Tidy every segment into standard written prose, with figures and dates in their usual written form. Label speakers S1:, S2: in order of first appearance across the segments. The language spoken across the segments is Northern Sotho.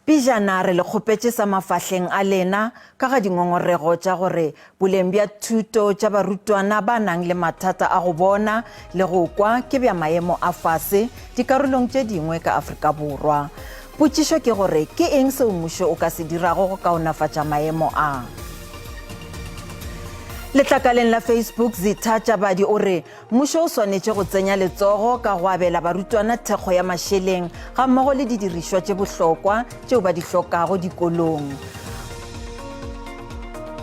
S1: Pejana re le kgopetše sa mafahleng a lena ka ga dingongorego tša gore boleng bja thuto tša barutwana ba nang le mathata a go bona le go kwa ke bja maemo a fase dikarolong tše dingwe ka Afrika Borwa. Potšišo ke gore ke eng seo mmušo o ka se dirago go kaonafatša maemo a? Letlakaleng la Facebook, Zitha Tšabadi o re Mmušo o swanetše go tsenya letsogo ka go abela barutwana thekgo ya mašeleng gammogo le didirišwa tše bohlokwa tšeo ba di hlokago dikolong.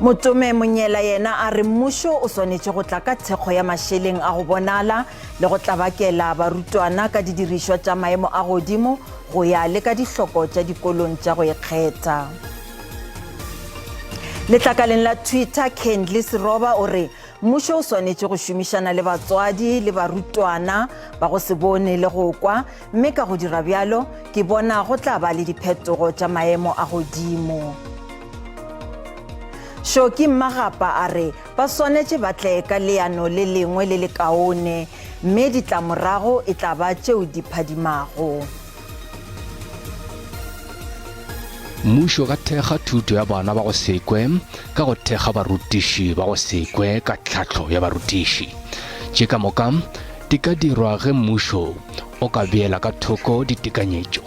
S1: Motome Monyela yena a re mmušo o swanetše go tla ka thekgo ya mašeleng a go bonala le go tlabakela barutwana ka didirišwa tša maemo a godimo go ya le ka dihloko tša dikolong tša go ikgetha. Letlakaleng la Twitter, Kendly Seroba o re Mmušo o swanetše go šomišana le batswadi le barutwana ba go se bone le go kwa, mme ka go dira bjalo ke bona go tla ba le diphetogo tša maemo a godimo. Shoki Mmagapa a re ba swanetše ba tle ka leano le lengwe le lekaone, mme ditlamorago e tla ba tšeo di phadimago.
S2: Mmušo o ka thekga thuto ya bana ba go se kwe ka go thekga barutiši ba go se kwe ka tlhahlo ya barutiši. Tše ka moka di ka dirwa ge mmušo o ka beela ka thoko ditekanyetšo.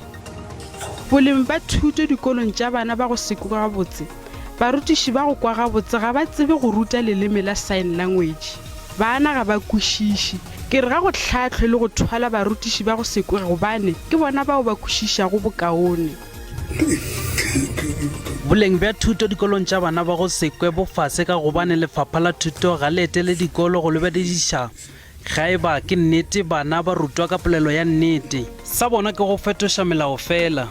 S3: Boleng ba thuto dikolong tša bana ba go se kwe gabotse Barutiši ba go kwa gabotse ga ba tsebe go ruta leleme la sign language. Bana ga ba kwešiše. Ke re ga go hlahlwe le go thwala barutiši ba go se kwe gobane ke bona bao ba kwešišago bokaone.
S4: Boleng bja thuto dikolong tša bana ba go se kwe bo fase ka gobane lefapha la thuto ga le etele dikolo go lebelediša Ga e ba ke nnete bana ba rutwa ka polelo ya nnete. Sa bona ke go fetoša melao fela.